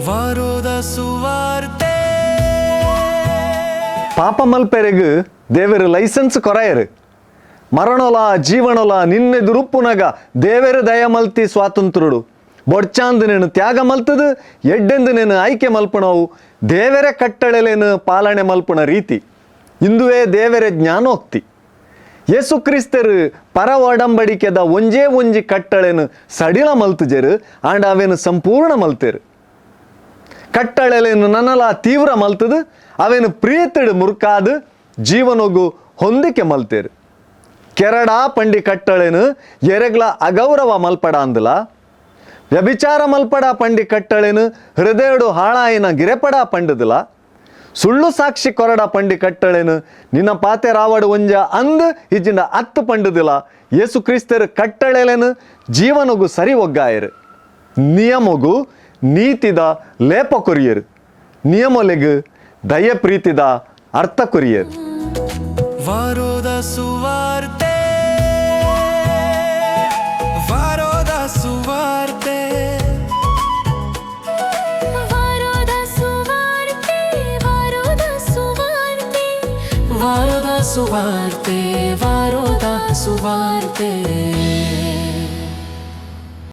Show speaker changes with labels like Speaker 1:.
Speaker 1: ವಾರೋದ ಸುವಾರ್ತೆ.
Speaker 2: ಪಾಪ ಮಲ್ಪೆರೆಗ್ ದೇವೆರ್ ಲೈಸೆನ್ಸ್ ಕೊರಯೆರ್. ಮರಣೊಲ ಜೀವನೊಲ ನಿನ್ನೆದುರುಪ್ಪುನಗ ದೇವೆರ್ ದಯ ಮಲ್ತಿ ಸ್ವಾತಂತ್ರ್ಯಡು ಬೊಡ್ಚಾಂದ್ ತ್ಯಾಗ ಮಲ್ತದ್ ಎಡ್ಡೆಂದು ಆಯ್ಕೆ ಮಲ್ಪುನವು ದೇವೆರೆ ಕಟ್ಟಳೆಲೆನ್ ಪಾಲನೆ ಮಲ್ಪುನ ರೀತಿ. ಇಂದುವೇ ದೇವೆರೆ ಜ್ಞಾನೋಕ್ತಿ. ಯೇಸು ಕ್ರಿಸ್ತರು ಪರ ಒಡಂಬಡಿಕೆದ ಒಂಜೇ ಒಂಜಿ ಕಟ್ಟಳೆನು ಸಡಿಲ ಮಲ್ತುಜೆರ್, ಆಂಡ ಅವೆನ್ ಸಂಪೂರ್ಣ ಮಲ್ತೆರು. ಕಟ್ಟಳೆಲೆನ್ ನನಲ ತೀವ್ರ ಮಲ್ತದು ಅವೆನ್ ಪ್ರೀತಿಡ್ ಮುರ್ಕಾದ್ ಜೀವನೊಗು ಹೊಂದಿಕೆ ಮಲ್ತೆರು. ಕೆರಡಾ ಪಂಡಿ ಕಟ್ಟಳೆನು ಎರೆಗ್ಲ ಅಗೌರವ ಮಲ್ಪಡ ಅಂದಲ, ವ್ಯಭಿಚಾರ ಮಲ್ಪಡ ಪಂಡಿ ಕಟ್ಟಳೆನು ಹೃದಯಡು ಹಾಳಾಯಿನ ಗಿರೆಪಡ ಪಂಡದಲ, ಸುಳ್ಳು ಸಾಕ್ಷಿ ಕೊರಡ ಪಂಡಿ ಕಟ್ಟಳೆನು ನಿನ್ನ ಪಾತೆ ರಾವಡು ಒಂಜ ಅಂದ್ ಇಜ್ಜಿಂಡ ಅತ್ತು ಪಂಡದಿಲ್ಲ ಯೇಸು ಕ್ರಿಸ್ತರು ಕಟ್ಟಳೆಲೆನು ಜೀವನೊಗು ಸರಿ ಒಗ್ಗಾಯರು. ನಿಯಮೊಗು ನೀತಿದ ಲೇಪ ಕೊರಿಯರು. ನಿಯಮೊಲೆಗು ದಯ ಪ್ರೀತಿದ ಅರ್ಥ ಕೊರಿಯರು.
Speaker 1: ವಾರೋದ ಸುವಾರ್ತೆ, ವಾರೋದ ಸುವಾರ್ತೆ.
Speaker 3: ವಾರೋದ ಸುವಾರ್ತೆ, ವಾರೋದ ಸುವಾರ್ತೆ.
Speaker 1: ವಾರೋದ ಸುವಾರ್ತೆ, ವಾರೋದ ಸುವಾರ್ತೆ.